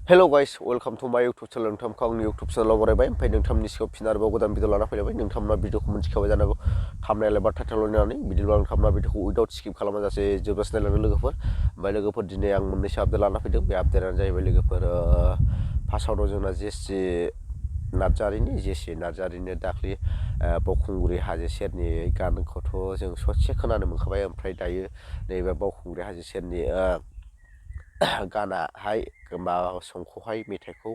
Hello guys, welcome to my YouTube channel. नोंथांखौ आंनि YouTube channel आव बरायबाय। ओमफ्राय नोंथांनि सिगाङाव फिन आरोबाव गोदान भिडिअ लाना फैलायबाय। नोंथांमोना भिडिअखौ मिथिखाबाय जानांगौ। थाम्बनेल एबा टाइटेल नायनानै बिदिब्ला नोंथांमोना भिडिअखौ उइदाउट स्किप खालामाजासे जोबजासे नायलांदो लोगोफोर। ओमफ्राय लोगोफोर दिनै आं मोननैसो आपडेट लाना फैदों। बे आपडेटआनो जाहैबाय लोगोफोर फार्स्टआव जोंना जेसि नार्जारिनि दाख्लि बावखुंग्रि हाजो सेरनि गानखौथ' जों ससे खोनानो मोनखाबाय। ओमफ्राय दायो नैबे बावखुंग्रि हाजो सेरनि गानाहाय संखौहाय मेथाइखौ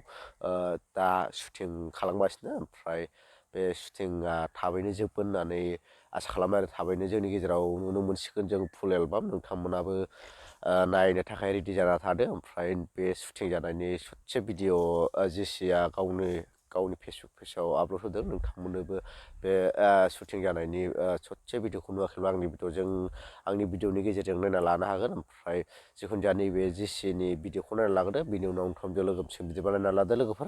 दा शुटिं खालामगासिनो। ओमफ्राय बे शुटिंआ थाबैनो जोबगोन होननानै आसा खालामो आरो थाबैनो जोंनि गेजेराव नुनो मोनसिगोन जों फुल एलबाम। नोंथांमोनाबो नायनो थाखाय रेडि जाना थादो। ओमफ्राय बे शुटिं जानायनि ससे भिडिअ जेसिया गावनि फेसबुक पेजाव आपल'ड होदों। नोंथांमोननोबो बे शुटिं जानायनि ससे भिडिअखौ नुवाखैब्ला आंनि भिडिअनि गेजेरजों नायना लानो हागोन। ओमफ्राय जिखुनु जाया नैबे जेसिनि भिडिअखौ नायना लाग्रोदो, बिनि उनाव नोंथांजों लोगोसे बिदिबा नायना लादो लोगोफोर।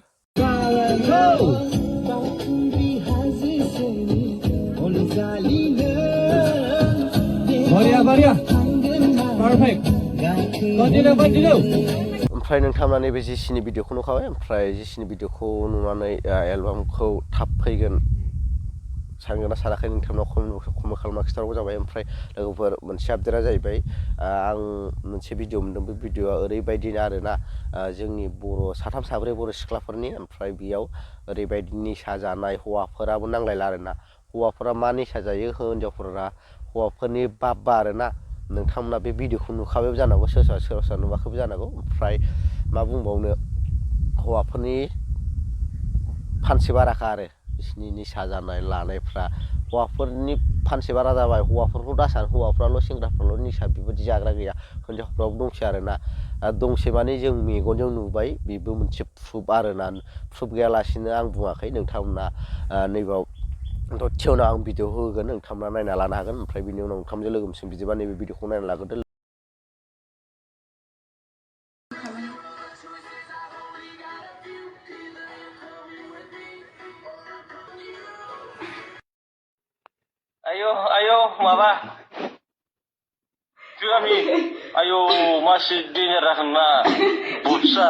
ओमफ्राय नोंथांमोना नैबे जेसिनि भिडिअखौ नुखाबाय। ओमफ्राय जेसिनि भिडिअखौ नुनानै एलबामखौ थाब फैगोन सानगोना सानाखै नोंथांनाव कमेन्ट खालामना खिन्थाबानो जाबाय। ओमफ्राय लोगोफोर मोनसे आपडेटआ जाहैबाय आं मोनसे भिडिअ मोन्दों। बे भिडिअआ ओरैबायदिनो आरोना जोंनि साथाम साब्रै बर' सिख्लाफोरनि। ओमफ्राय बेयाव ओरैबायदि निसा जानाय, हौवाफोराबो नांलायला आरोना। हौवाफोरा मा निसा जायो, हिनजावफोरा हौवाफोरनि बाब्बा आरोना। नोंथांमोना बे भिडिअखौ नुखाबायबो जानांगौ, सोरबा सोरबा नुवाखैबो जानांगौ। ओमफ्राय मा बुंबावनो, हौवाफोरनि फानसे बाराखा आरो बिसिनि निसा जानाय लानायफ्रा। हौवाफोरनि फानसे बारा जाबाय। हौवाफोरखौ दासान, हौवाफ्राल' सेंग्राफ्राल' निसा बेबायदि जाग्रा गैया, हिनजावफ्राबो दंसै आरोना। दंसै माने जों मेगनजों नुबाय, बेबो मोनसे प्रुफ आरोना। प्रुफ गैयालासिनो आं बुङाखै। नोंथांमोना नैबाव दसेयावनो आं भिडिअ होगोन, नोंथांमोना नायना लानो हागोन। ओमफ्राय बिनि उनाव नोंथांजों लोगोसे बिदिबा नैबे भिडिअखौ नायना लाग्रोदो। आयौ माबा गामि आयौ मासि डेन्जार जागोन ना बुटसा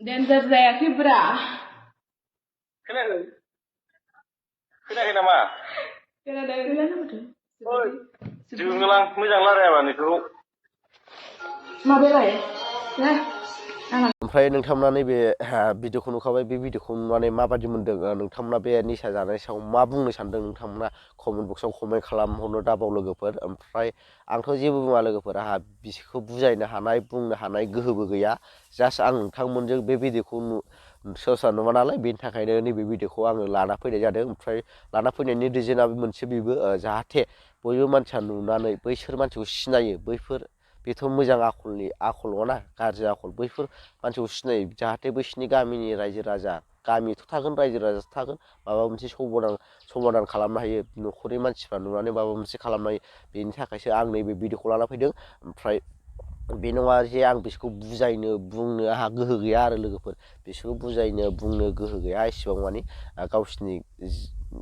डेन्जार जायाखैब्रा। खोनायाखै नामा? जोंलां मोजां रायलायाबा नोंखौ माबायालाय ओमफ्राय नोंथांमोना नैबे भिडिअखौ नुखाबाय। बे भिडिअखौ नुनानै माबादि मोनदों, नोंथांमोना बे निसा जानायनि सायाव मा बुंनो सानदों, नोंथांमोना कमेन्ट बक्सआव कमेन्ट खालामहरनो दाबाव लोगोफोर। ओमफ्राय आंथ' जेबो बुङा लोगोफोर, आंहा बिसोरखौ बुजायनो हानाय, बुंनो हानाय गोहोबो गैया। जास्ट आं नोंथांमोनजों बे भिडिअखौ सोरबा नुवा नालाय, बेनि थाखायनो नैबे भिडिअखौ आङो लाना फैनाय जादों। ओमफ्राय लाना फैनायनि रिजोनाबो मोनसे बेबो, जाहाथे बयबो मानसिया नुनानै बैसोर मानसिखौ सिनायो। बेथ' मोजां आखल नङाना, गाज्रि आखल। बैफोर मानसिखौ सिनायो, जाहाथे बैसोरनि गामिनि रायजो राजा, गामिथ' थागोन, रायजो राजाथ' थागोन, माबा मोनसे समाधान खालामनो हायो। न'खरनि मानसिफ्रा नुनानै माबा मोनसे खालामनो हायो। बेनि थाखायसो आं नैबे भिडिअखौ लाना फैदों। ओमफ्राय बे नङा जे आं बिसोरखौ बुंनो आंहा गोहो गैया आरो लोगोफोर। बिसोरखौ बुंनो गोहो गैया एसेबां मानि।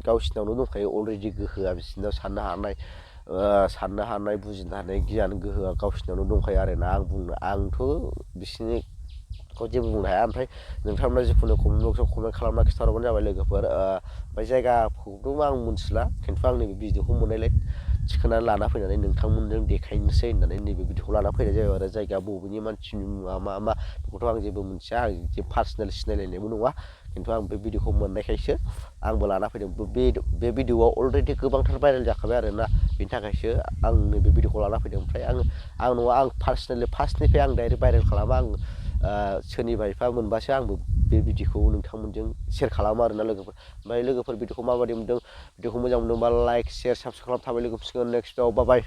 गावसिनावनो दंखायो अलरेडि गोहोआ। बिसोरनाव साननो हानाय, बुजिनो हानाय गियान गोहोआ गावसिनावनो दंखायो आरोना। आंथ' बिसोरनिखौ जेबो बुंनो हाया। ओमफ्राय नोंथांमोना जिखुनु कमेन्ट बक्सआव कमेन्ट खालामना खिन्थाहरबानो जाबाय लोगोफोर। ओमफ्राय जायगाखौथ' आं मिथिला, खिन्थु आं नैबे भिडिअखौ मोननायलाय थिखोनानै लाना फैनानै नोंथांमोनजों देखायनोसै होननानै नैबे भिडिअखौ लाना फैनाय जाबाय आरो। जायगा बबेनि मानसिनि मुङा मा बेखौथ' आं जेबो मिथिया, आं जे पार्सनेल सिनायलायनायबो नङा। खिन्थु आं बे भिडिअखौ मोननायखायसो आंबो लाना फैदों। बे भिडिअआ अलरेडि गोबांथार भाइरेल जाखाबाय आरोना। बेनि थाखायसो आं नैबे भिडिअखौ लाना फैदों। ओमफ्राय आं पार्सनेलि फार्स्टनिफ्राय आं डाइरेक्ट भाइरेल खालामा। आं सोरनिबा एफा मोनबासो आंबो बे भिडिअखौ नोंथांमोनजों सेयार खालामो आरोना लोगोफोर। ओमफ्राय लोगोफोर भिडिअखौ माबायदि मोनदों, भिडिअखौ मोजां मोनदोंबा लाइक, शेयार, साबसक्राइब खालाम थाबाय लोगोफोर। नेक्स्टआव बाय।